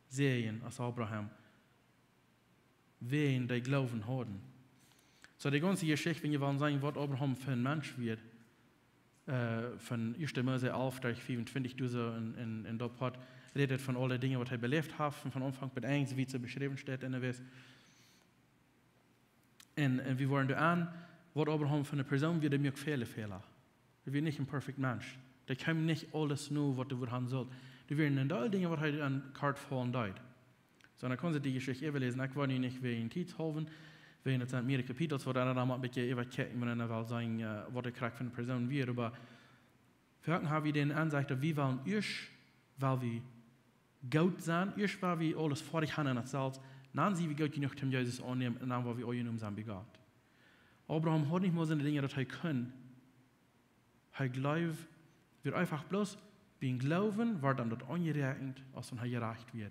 Säajen aus Abraham, wäajen dee Gloowen hauden. Soo, de gaunze Jeschicht, wan jie wellen seenen, waut Abraham fa een Mensch wia, äh, von ieeschte Mose alf, Varsch fiefuntwintich, doa soo en, en, en daut Poat, rät et von aule Dinja, waut hee beläft haft, von, von Aunfank bat Enj, soo aus et beschräwen steit en de Welt. Un, un wie woaren doa aun, waut Abraham fa eene Persoon wia, dee muak väle Fäla. Hee wia nich een perfect Mensch. Dee kjeem nich aules no, waut hee wudd haben sullt. Doa wieren een Deel Dinja, waut hee aun kort faulen deed. Soo, dan kaun see dee Jeschicht äwaläsen. Ekj well nu nich wäajen Tiet hoolen, wäajen et sent mearere Kapitels, waut eena dan mau een bät äwakjikjen, wan eena well seenen, äh, waut de Charakta von de Persoon wia. Oba foaken hab wie dän Aunsecht, daut wie wellen ieescht, wiels wie goot sent, ieescht wiels wie aules foadich haben en ons selfst, dan sent wie goot jenuach, om Jesus aunnämen, un dan woa wie aunjenomen sennen bie Gott. Abraham haud nich mol soone Dinja, daut hee kunn. Hee jleewd, wia eefach bloos, biem Gloowen wort am daut aunjeräakjent, aus wan hee jerajcht wia.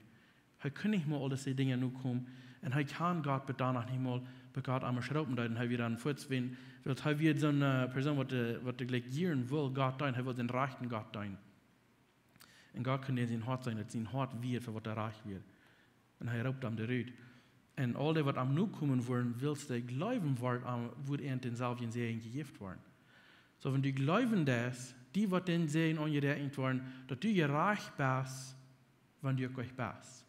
Hee kunn nich mol aule dee Dinja nokomen, un hee kjand Gott bat dan noch nich mol, bat Gott am roopen deed, un hee wia dan fuaz, wiels hee wia soone, äh, Persoon, waut de, waut de jlikj jieren wull Gott deenen, hee wull dän rajchten Gott deenen. Un Gott kunn en sien Hoat seenen, daut sien Hoat wia fa waut doa rajcht wia. Un hee roopt am doa rut. Un aul dee, waut am nokomen wudden, wiels dee jleewen, wort am, wudd an dänselwjen Säajen jejäft woaren. Soo, wan du jleewen deist, die woat dän Säajen aunjeräakjent woaren, daut du jerajcht best, wan du uk rajcht best.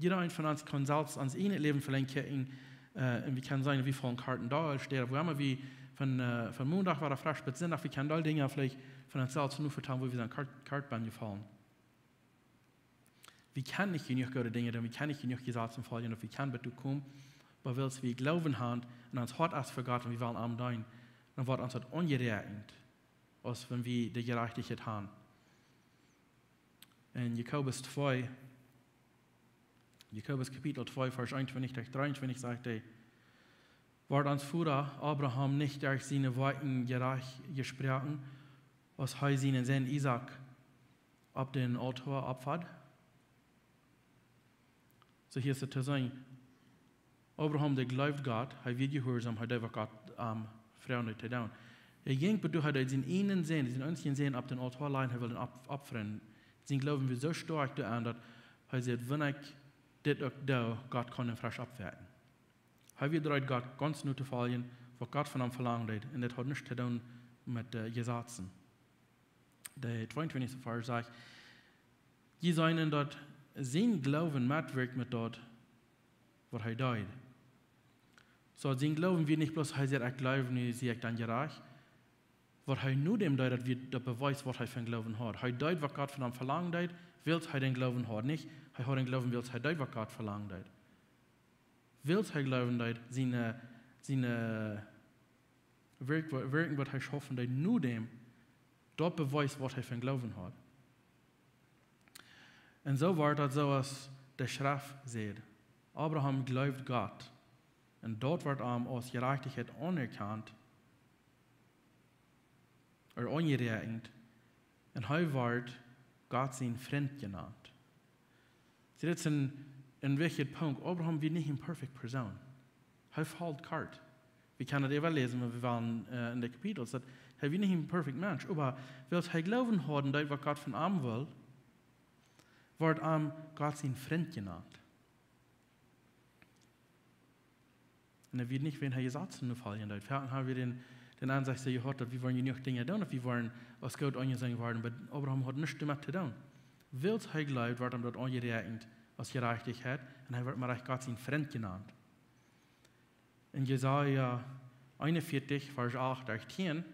Jieda eena von ons kaun selfst aun sien ieejnet Läwen velenjd kjikjen, äh, un wie kjennen seenen, wie faulen kort en dee Städ, wua emma wie von, äh, von Mondach wada fresch bat Sindach, wie kjennen dee Dinja veleicht von ons selfst nu vetalen, wua wie sent kort, kort bie jefaulen. Wie kjennen nich jenuach goode Dinja doonen, wie kjennen nich jenuach Jesazen foljen, daut wie kjennen bat doa komen, oba wiels wie Gloowen haben un ons Hoat es fa Gott un wie wellen am deenen, dan wort ons daut aunjeräakjent, aus wan wie de Jerajchtichkjeit haben. En Jakobus twee, Jakobus Kapitel twee, Varsch eenuntwintich bat dreeuntwintich sajcht hee, wort ons Voda Abraham nich derch siene Woakjen jerajcht jesproaken, aus hee sienen Sän Isaak opp dän Aultoa opfad? Soo hia es et to seenen, Abraham, dee jleewd Gott, hee wia jehuarsom, hee deed waut Gott am froagd to doonen. Hee jinkj, bat doa hee deed sienen eenen Sän, sienen eensjen Sän opp dän Aultoa lajen, hee wull dän op-, opfren. Sien Gloowen wia soo stoakj doaraun, daut hee säd, wan ekj dit uk doo, Gott kaun am fresch oppwakjen. Hee wia jereed, Gott gaunz no to foljen, waut Gott von am velangen deed, un dit haud nuscht to doonen met, äh, Jesazen. de tweeuntwintichste Varsch sajcht: "Jie seenen daut sien Gloowen metwirkjt met daut, waut hee deed." Soo, sien Gloowen wia nich bloos, hee säd: "Ekj jleew, nu sie ekj dan jerajcht." Waut hee nu däm deed, daut wia daut Bewies, waut hee von Gloowen haud. Hee deed, waut Gott von am velangen deed, wiels hee dän Gloowen haud. Nich, hee haud dän Gloowen, wiels hee deed, waut Gott velangen deed. Wiels hee jleewen deed, siene, siene Wirkj-, Wirkjen, waut hee schaufen deed, nu däm, daut Bewies, waut hee von Gloowen haud. Un soo wort daut soo, aus de Schreft sajcht: "Abraham jleewd Gott, un daut wort am aus Jerajchtichkjeit aunerkjant, ooda aunjeräakjent, un hee wort Gott sien Frint jenant." See, dit es een, een wichtja Punkt. Abraham wia nich eene perfekte Persoon. Hee foll kort. Wie kjennen daut äwaläsen, wan wie wellen, äh, en de Kapitels, daut hee wia nich een perfekta Mensch. Oba wiels hee Gloowen haud en daut, waut Gott von am wull, wort am Gott sien Frint jenant. Un hee wia nich, wan hee Jesazen nu foljen deed. Wie haben dän, dän Aunsach jehaut, daut wie wellen jenuach Dinja doonen, daut wie wellen aus goot aunjeseenen woaren. Oba Abraham haud nuscht doamet to doonen. Wiels hee jleewd, wort am daut aunjeräakjent aus Jerajchtichkjeit, un hee wort mau rajcht Gott sien Frint jenant. En Jesaja eenunvieetich, Varsch acht derch tieen,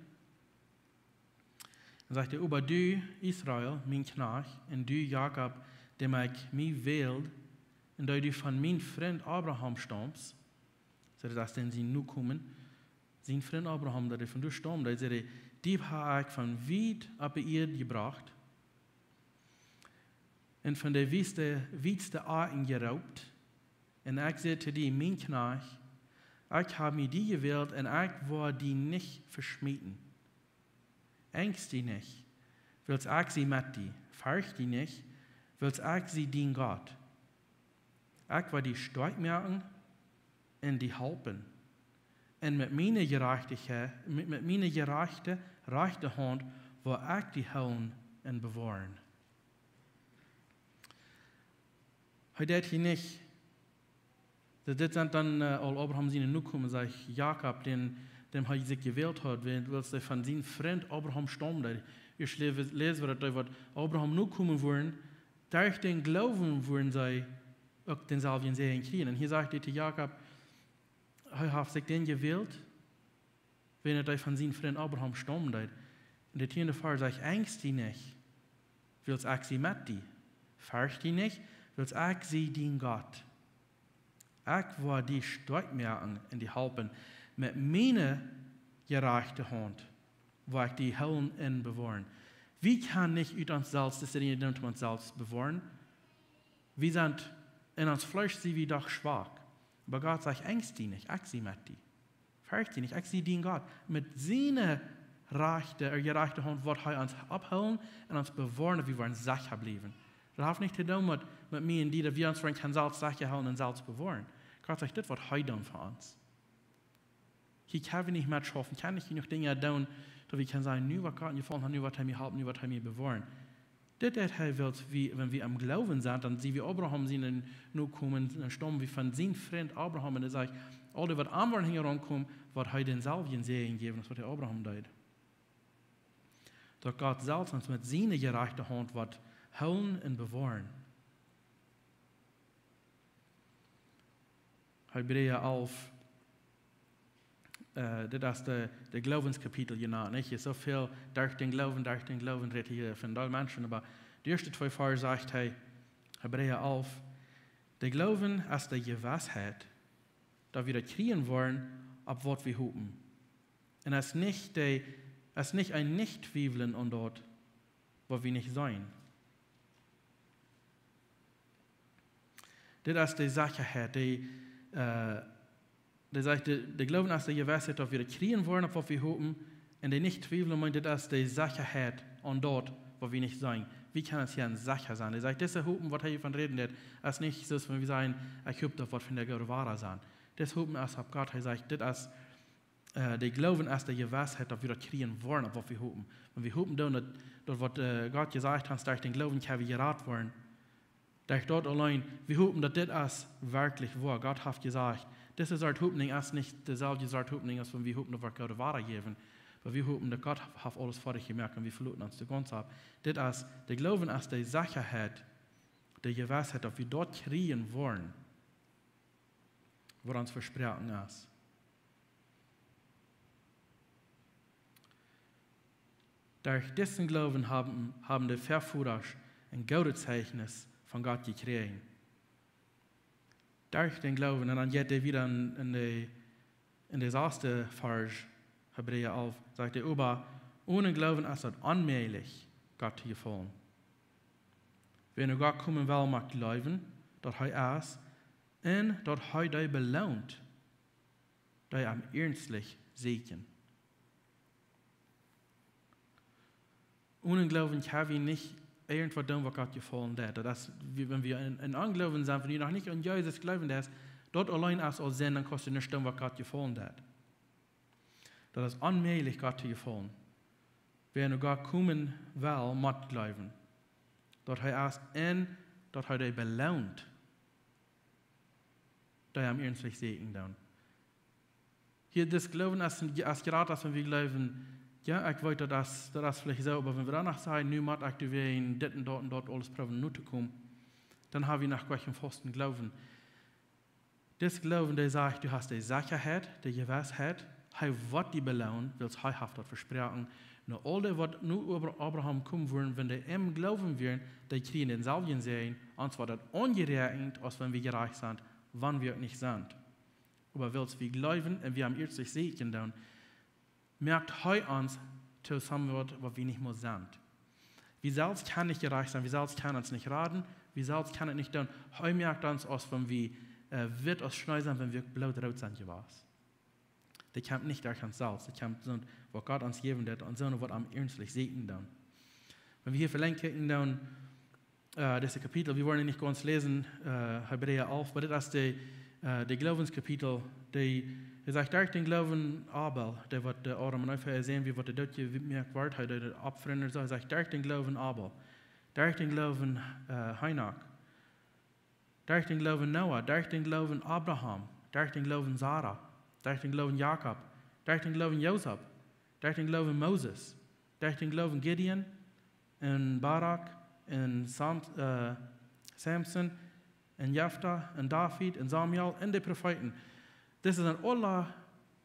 dan sajcht hee: "Oba du, Israel, mien Kjnajcht, un du, Jakob, däm ekj mie wäld, un dee du von mien Frint Abraham staumst", soo daut es dan sien Nokomen, sien Frint Abraham, daut hee von die staumd, dee säd: "Die hab ekj von wiet opp de Ieed jebrocht, un von de wietste, wietste Akjen jeroopt. Un ekj säd to die: Mien Kjnajcht, ekj hab mie die jewält, un ekj woa die nich veschmieten. Enjst die nich, wiels ekj sie met die. Fercht die nich, wiels ekj sie dien Gott. Ekj woa die stoakj moaken un die halpen. Un met miene jerajchte, met, met miene jerajchte, rajchte Haunt woa ekj die hoolen un bewoaren." Hee deed hia nich, daut dit sent dan, äh, aul Abraham siene Nokomen, sajcht Jakob, dän, däm hee sikj jewält haud, wiels, wiels hee von sien Frint Abraham staumd. Wie läsen, läsen wie daut, waut Abraham Nokomen wieren, derch dän Gloowen wieren see uk dänselwjen Säajen kjrieen. Un hia sajcht hee to Jakob, hee haft sikj dän jewält, wiels hee von sien Frint Abraham staumd. En de tieende Varsch sajcht: "Enjst die nich, wiels ekj sie met die. Fercht die nich, wiels ekj sie dien Gott. Ekj woa die stoakj moaken un die halpen. Met miene jerajchte Haunt woa ekj die hoolen un bewoaren." Wie kjennen nich ut ons selfst, daut es nich, om ons selfst bewoaren. Wie sent, en ons Fleesch sie wie doch schwak. Oba Gott sajcht: "Enjst die nich, ekj sie met die. Fercht die nich, ekj sie dien Gott." Met siene rajchte, äh, jerajchte Haunt woat hee ons opphoolen un ons bewoaren, daut wie woaren secha bliewen. Daut haft nich to doonen met, met mie un die, daut wie ons woaren kjennen selfst secha hoolen un selfst bewoaren. Gott sajcht, dit woat hee doonen fa ons. Hia kjenn wie nich met schaufen, kjenn nich jenuach Dinja doonen, daut wie kjennen sajen: "Nu woat Gott mie jefaulen haben, nu woat hee mie halpen, nu woat hee mie bewoaren." Dit deit hee, wiels wie, wan wie aum Gloowen sent, dan sent wie Abraham siene Nokomen, dan staum wie von sien Frint Abraham. Un hee sajcht, aul dee, waut am woaren hinjaraun komen, woat hee dänselwjen Säajen jäwen, aus waut hee Abraham deed. Daut Gott selfst ons met siene jerajchte Haunt woat hoolen un bewoaren. Hebräa alf, äh, dit es de, de Gloowenskapitel jenant, nich? Hia es soo väl derch dän Gloowen, derch dän Gloowen rät hia von väl Menschen, oba de ieeschte twee Varsch sajcht hee, Hebräa alf: "De Gloowen es de Jewissheit, daut wie daut kjrieen woaren, opp waut wie hopen. Un es nich de, es nich een Nich-Twiewlen aun daut, waut wie nich seenen." Dit es de Sechaheit, dee, äh, dee sajcht, de, de Gloowen es de Jewissheit, daut wie daut kjrieen woaren, opp waut wie hopen. Un de Nich-Twiewlen meent, dit es de Sechaheit aun daut, waut wie nich seenen. Wie kjennen ons hia secha sennen? Hee sajcht, dise Hopen, waut hee von räden deed, es nich soo aus wan wie sajen: "Ekj hop, daut woat vondoag goot Wada sennen." Dise Hopen es opp Gott. Hee sajcht, dit es äh, de Gloowen es de Jewissheit, daut wie daut kjrieen woaren, opp waut wie hopen. Wan wie hopen doonen, daut, daut waut, äh, Gott jesajcht haft, derch dän Gloowen kjenn wie jerat woaren. Derch daut auleen, wie hopen, daut dit es werkjlich woa. Gott haft jesajcht, dise Sort Hopninj es nich deeselwje Sort Hopninj, aus wan wie hopen, daut woat goot Wada jäwen. Oba wie hopen daut Gott haft aules foadich jemoakt un wie veloten ons doa gaunz opp. Dit es, de Gloowen es de Sechaheit, de Jewissheit daut wie daut kjrieen woaren, waut ons vesproaken es. Derch disen Gloowen haben, haben de Väavodasch een goodet Zeichnis von Gott jekjräajen. Derch dän Gloowen, un dan jeit hee wieda en, en de, en de sasde Varsch, Hebräa alf, sajcht hee: "Oba onen Gloowen es daut onmäajlich, Gott to jefaulen. Wäa no Gott komen well, mott jleewen, daut hee es, un daut hee dee beloont, dee am iernstlich sieekjen." Onen Gloowen kjenn wie nich irjentwaut doonen, waut Gott jefaulen deit. Daut es, wie, wan wie en, en Ongloowen sent, wan du noch nich aun Jesus jleewen deist, daut auleen es aul Sind, dan kaust du nuscht doonen, waut Gott jefaulen deit. Daut es onmäajlich, Gott to jefaulen. Wäa no Gott komen well, mott jleewen, daut hee es, un daut hee dee beloont, dee am iernstlich sieekjen doonen. Hia, dis Gloowen es, es jrod, aus wan wie jleewen, jo, ekj weet, daut es, daut es veleicht soo, oba wan wie dan noch sajen, nu mott ekj doawäajen dit un daut un daut aules proowen notokomen, dan ha wie noch goanich eenen fausten Gloowen. Dis Gloowen, dee sajcht, du hast de Sechaheit, de Jewissheit, hee woat die beloonen, wiels hee haft daut vesproaken. Nu, aul dee, waut no Abra-, Abraham komen wudden, wan dee em Gloowen wieren, dee kjrieen dänselwjen Säajen, ons woat daut aunjeräakjent, aus wan wie jerajcht sent, wan wie uk nich sent. Oba wiels wie jleewen un wie am iernstlich sieekjen doonen, moakt hee ons to somewhat, waut wie nich mea sent. Wie selfst kjennen nich jerajcht sennen, wie selfst kjennen ons nich raden, wie selfst kjennen nich doonen. Hee moakt ons, aus wan wie, äh, witt aus Schnee sent, wan wie uk bloot root sent jewast. Daut kjemt nich derch ons selfst, daut kjemt soo, waut Gott ons jäwen deit, un soo waut am iernstlich sieekjen doonen. Wan wie hia velenjd kjikjen doonen, äh, dise Kapitel, wie woaren nich gaunz läsen, äh, Hebräa alf, oba dit es de, äh, de Gloowenskapitel, dee, hee sajcht, derch dän Gloowen Abel, dee waut de Adam un Eva säden, woo waut doa doot jemoakt wort, hee deed daut opfren un soo, hee sajcht, derch dän Gloowen Abel, derch dän Gloowen, äh, Henoch, derch dän Gloowen Noah, derch dän Gloowen Abraham, derch dän Gloowen Sara, derch dän Gloowen Jakob, derch dän Gloowen Josef, derch dän Gloowen Moses, derch dän Gloowen Gideon un Barak un Sam-, äh, Samson un Jefta un David un Samuel un de Profeeten. Dit sent aula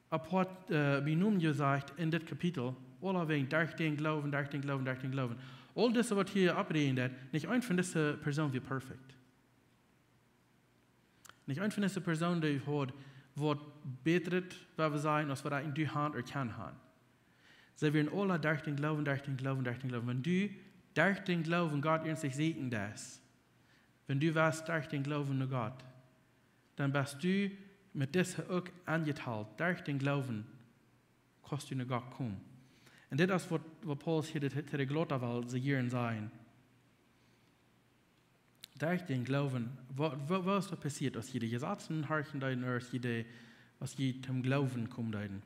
apoat, äh, bie Nomen jesajcht en dit Kapitel. Aula wäajen derch dän Gloowen, derch dän Gloowen, derch dän Gloowen. Aul dise, waut hia oppräajen deit, nich eent von dise Persoonen wia perfekt. Nich eent von dise Persoonen, dee haud waut bätret, waut wie sajen, aus waut ekj un du han ooda kjennen han. See wieren aula derch dän Gloowen, derch dän Gloowen, derch dän Gloowen. Wan du derch dän Gloowen Gott iernstlich sieekjen deist, wan du wieescht derch dän Gloowen no Gott, dan best du met dise uk enjetalt, derch dän Gloowen kaust du no Gott komen. Un dit es waut, waut Paulus hia de, de Galata well, see hia sajen. Derch dän Gloowen, waut, waut, waut es doa passieet, aus jie de Jesazen horchen deeden, ooda aus jie de, aus jie toom Gloowen komen deeden?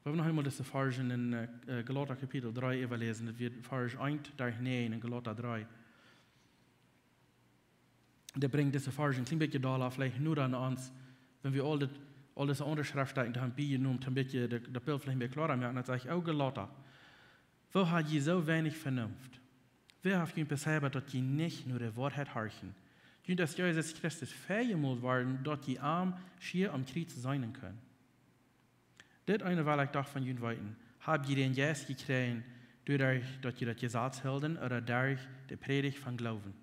Wie haben noch eemol dise Varsch en, äh, äh, Galata Kapitel dree äwaläsen, daut wia Varsch eent derch näajen en Galata dree. Dee brinjt dise Varsch een kjlien bät doa, veleicht nu aun ons, wan wie aul dit, aul dise aundre Schreft doa han biejenomen, een bät de, daut Bilt veleicht een bät kloara moaken, dan sajcht hee, o Galata, woo ha jie soo weinich Venunft? Wäa haft junt beseibet, daut jie nich no de Woarheit horchen? Junt es Jesus Christus väajemolt worden, daut jie am schia aum Kjriez seenen kunnen. Dit eene well ekj doch von junt weeten: Hab jie dän Jeist jekjräajen, doaderch daut jie daut Jesaz hilden, ooda derch de Prädicht von Gloowen?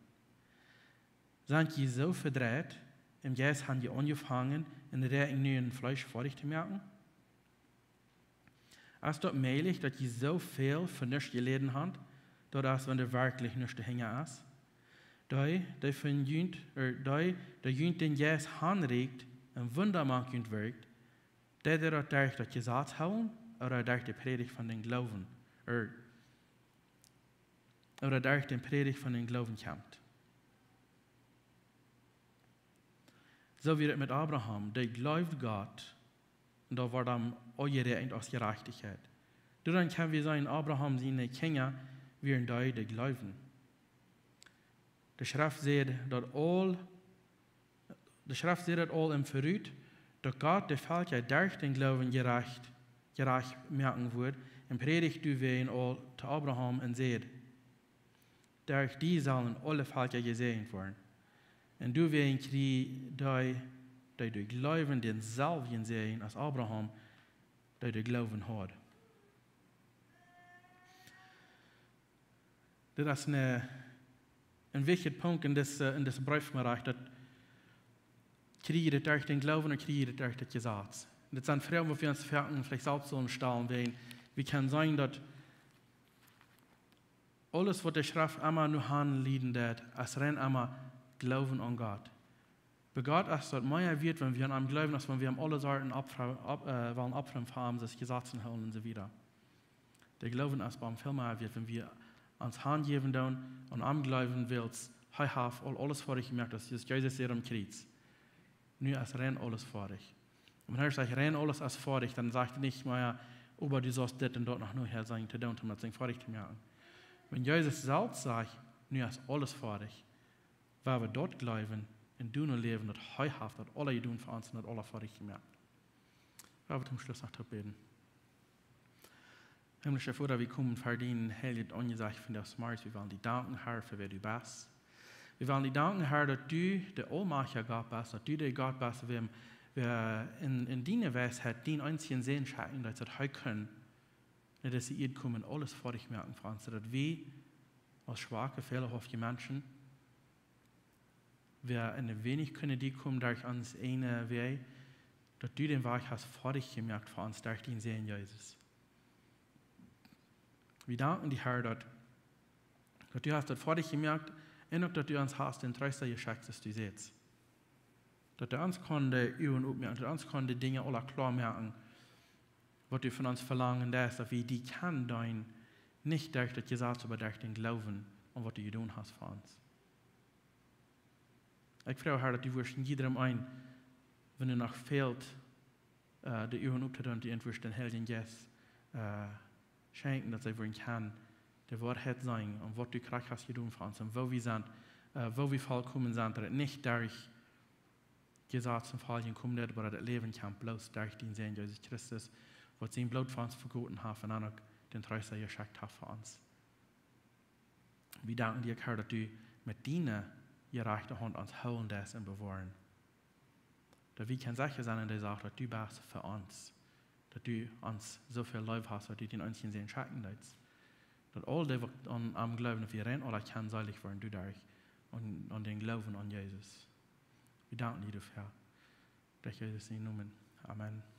Sent jie soo vedreit, em Jeist han jie aunjefongen, un räakjen nu em Fleesch foadich to moaken? Es daut mäajlich, daut jie soo väl fa nuscht jeläden han, daut aus wan doa werkjlich nuscht hinja es? Dee, dee von junt, ooda dee, dee junt dän Jeist hanrieekjt un Wunda mank junt wirkjt, deed hee daut derch daut Jesaz hoolen, ooda derch de Prädicht von dän Gloowen, ooda, ooda derch de Prädicht von dän Gloowen kjemt? Soo wia et met Abraham, dee jleewd Gott, un daut wort am aunjeräakjent aus Jerajchtichkjeit. Doaraun kjenn wie seenen, Abraham siene Kjinja wieren dee, dee jleewden. De Schreft sajcht daut aul, de Schreft sajcht daut aul em Verut, daut Gott de Velkja derch dän Gloowen jerecht jerajcht moaken wudd, un prädicht doawäajen aul to Abraham un säd: Derch die sellen aule Velkja jesäajent woaren. Un doawäajen kjrieejen dee, dee doa jleewen, dänselwjen Säajen aus Abraham, dee doa Gloowen haud. Dit es een, een wichtja Punkt en dise, en dise Breef, daut kjrie jie dit derch dän Gloowen un kjrie jie dit derch daut Jesaz. Dit sent Froagen, waut wie ons foaken veleicht selfst sellen stalen, wäajen wie kjennen seenen, daut aules, waut de Schreft emma no han lieden deit, es rein emma Gloowen aun Gott. Bie Gott es daut mea wieet, wan wie aun am jleewen, aus wan wie am aule Sachen opfra-, op-, äh, wellen opfren fa am, soo aus Jesazen hoolen un soo wieda. De Gloowen es bie am väl mea wieet, wan wie ons hanjäwen doonen un am jleewen, wiels hee haft aul aules foadich jemoakt, aus Jesus, Jesus säd aum Kjriez: Nu es rein aules foadich. Un wan hee sajcht, rein aules es foadich, dan sajcht hee nich mea: Oba du saust dit un daut noch nohäa sennen to doonen, om daut Dinkj foadich to moaken. Wan Jesus selfst sajcht: Nu es aules foadich, wan wie daut jleewen un doonen läwen, daut hee haft daut aula jedonen fa ons un daut aula foadich jemoakt. Lot ons toom Schluss noch toop bäden. Himmlischa Voda, wie komen ver dien heiljet Aunjesecht vondoag zemorjes. Wie wellen die danken, Herr, fa wäa du best. Wie wellen die danken, Herr, daut du de aulmajchtja Gott best, daut du de Gott best, wäm, wäa en, en diene Weisheit dien eensjen Sän schekjt, daut hee kunn no dise Ieed komen, aules foadich moaken fa ons, daut wie aus schwake, fälahafte Menschen, wäa en de Welt nich kunnen die komen derch ons eenen Wajch, daut du dän Wajch hast foadich jemoakt fa ons derch dienen Sän Jesus. Wie danken die, Herr, daut, daut du hast daut foadich jemoakt un uk daut du ons hast dän Treesta jeschekjt, soo aus du sajchst. Daut hee ons kunn de Uagen opmoaken, daut hee ons kunn de Dinja aula kloa moaken, waut du von ons velangen deist, daut wie die kjennen deenen, nich derch daut Jesaz, oba derch dän Gloowen aun waut du jedonen hast fa ons. Ekj froag, Herr, daut du wurscht en jiedrem eenen, wan doa noch fält, äh, de Uagen optodoonen, daut du an wurscht dän Heiljen Jeist, äh, schenkjen, daut see wudden kjennen de Woarheit seenen un waut du krakjt hast jedonen fa ons un woo wie sent, äh, woo wie volkomen sent, daut et nich derch Jesaz un Foljen komen deit, oba daut Läwen kjemt bloos derch dienen Sän Jesus Christus, waut sien Bloot fa ons vegoten haft un dan uk dän Treesta jeschekjt haft fa ons. Wie danken die, Herr, daut du met diene jerajchte Haunt ons hoolen deist un bewoaren. Daut wie kjennen secha sennen en dee Sach, daut du best fa ons. Daut du ons soo väl leef hast, daut du dän eensjen Sän schekjen deetst. Daut aul dee, waut aun am jleewen, daut wie rein aula kjennen seelich woaren, doaderch, aun, aun dän Gloowen aun Jesus. Wie danken die doafäa. Derch Jesus sienen Nomen. Amen.